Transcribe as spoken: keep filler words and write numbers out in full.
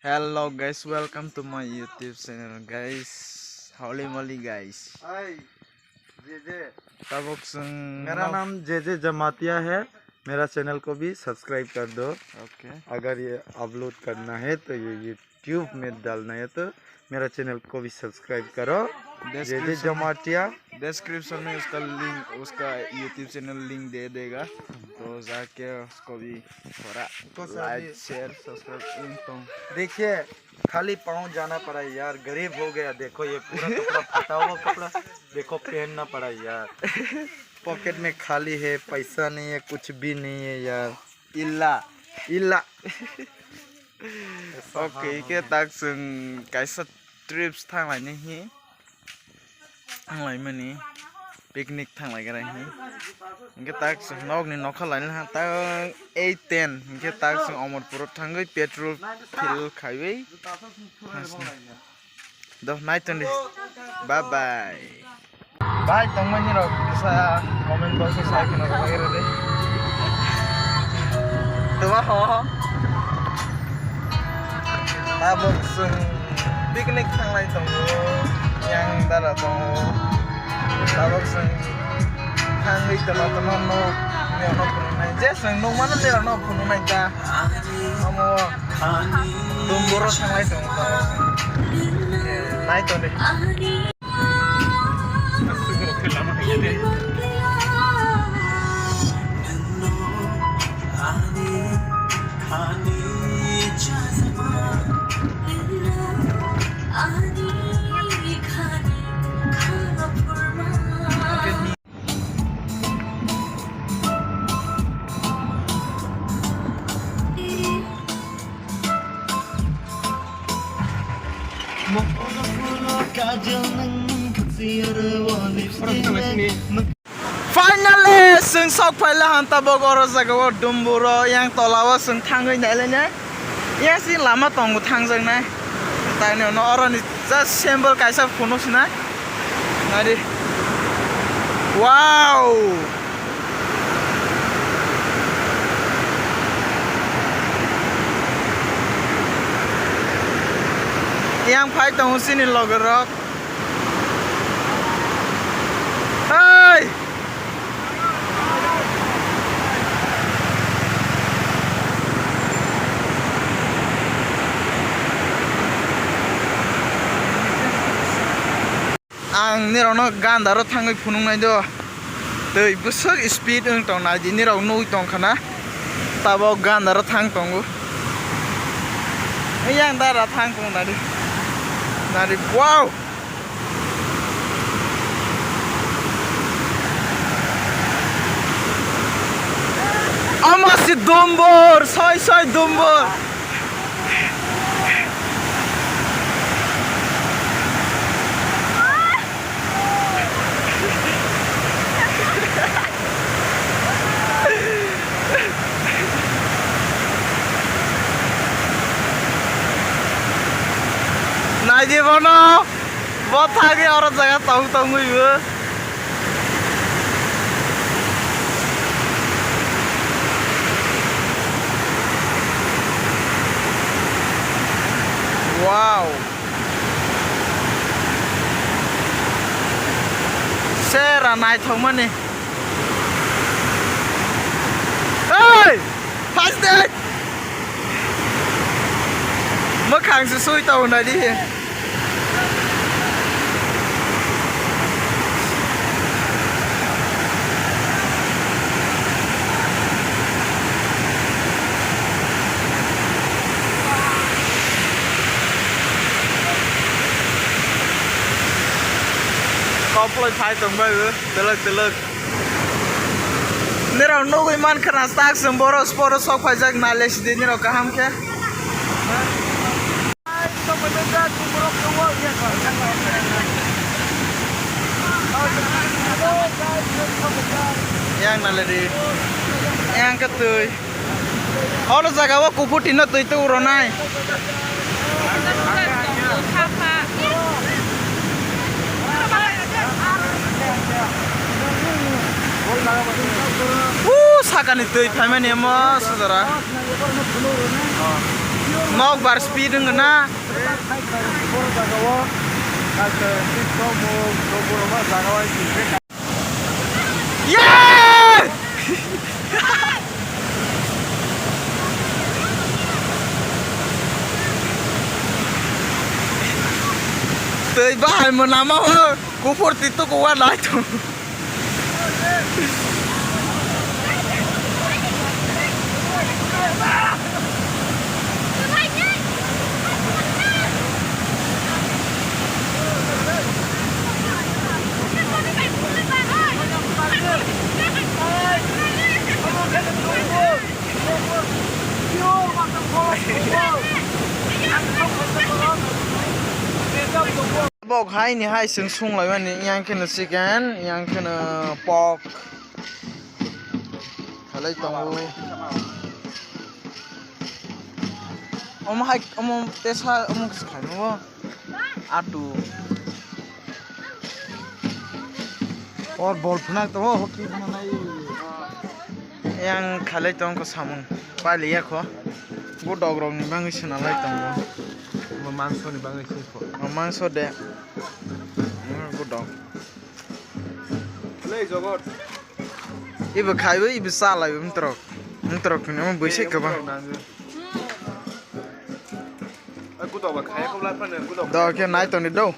Hello guys, welcome to my YouTube channel guys. Holy moly guys. Hi, J J. Tabok chwng मेरा nok- नाम जे जे जमातिया है, मेरा चैनल को भी सब्सक्राइब कर दो। Okay. अगर ये अपलोड करना है तो ये YouTube में डालना है तो मेरा चैनल को भी सब्सक्राइब करो। जे जे Description में- जमातिया। Description में उसका लिंक, उसका YouTube चैनल लिंक दे देगा, तो जाके उसको भी थोड़ा उसको से लाइक, भी शेयर, सब्सक्राइब, इन तो। देखिए, खाली पाँव जाना पड़ा यार, गरीब हो गया। देखो ये पूरा कपड़ा फटा हुआ कपड़ा, देखो पहनना पड़ा यार। पॉकेट में खाली है, पैसा नहीं है, कुछ भी नहीं है यार। Illa. Illa. Okay, hingke tak chwng kaisa trips thanglaini hi. Thanglaimani picnic thanglaigra hi. Hingke tak chwng nokni nokha laina ha tang eight ten. Hingke tak chwng Omorpuro thangwi petrol fill khaiwi. Doh, nai tongdi. Bye bye. Bai tongmani rok kisa comment box o sai kheno rwbagra de. Tuma ho. Tabok chwng picnic thanglai tongo. Yang dara tongo. Tabok chwng thangwi tongma tongma nok. Nokno phunuknai. Je chwng nukmano nirokno phunuknai ta. Omo. Dumboro thanglai tongo. Nai tongdi. Finally, chwng sok phaila hanta bo oro jaga o Dumburo yang tola o chwng thangwi nailainai. Yang si lama tongo thangjaknai. Tani ono oroni just symbol kaisa phunuk sinai. Nari. Wow! Yang phai tongo chini logorok. Hey! Ang nirokno gandaro thangwi phunuknai do. Twi bwswk speed wng tong nai di, nirok nugwi tong khana. Tabok gandaro thang tongo. Yang dara thang tong nai di. Nai di, wow! Omo si dumbur, soi soi dumbur. Naidi bono, bo thagwi oro jaga tong tongwi bo. Wow. Sera naithokmani. Hey! Phaste! Mwkhang se sui tong nai di. Koploi phai tong bai o, twlwk twlwk. Nirok nugwi mankha na tak chwng boro sporo sok phaijak nai le sidi nirok kaham khe. Yang nalari. Yang ketui. Oro jaga o kubuti no twi tu ronai. Uh, sakani twi phaimani mo sujara. Nok bar speed wng na. Tei bahai mo nama ho. Kuphur tito kuwa nai to. Bok hai ni hai chwng sung lai mani, yang kheno chicken, yang kheno pork. Halai tongo. Omo hai, omo tesa, omo kisa khai mo. Atu. Or bol phwnak to, hoki phwnak nai. Yang khalai tong ko samung. Pali ya kho. Bo dog rok ni bangwi swnalai tongo. Mo mangso ni bangwi se kho. Mo mangso de. Mo bo dog. Lei jogot. Ibo khaibo, ibo salai bo mtrok. Mtrok ni mo bwsai kwbang. Ai, kutok ba khaya kho bla phane, kutok. Do khe nai toni do.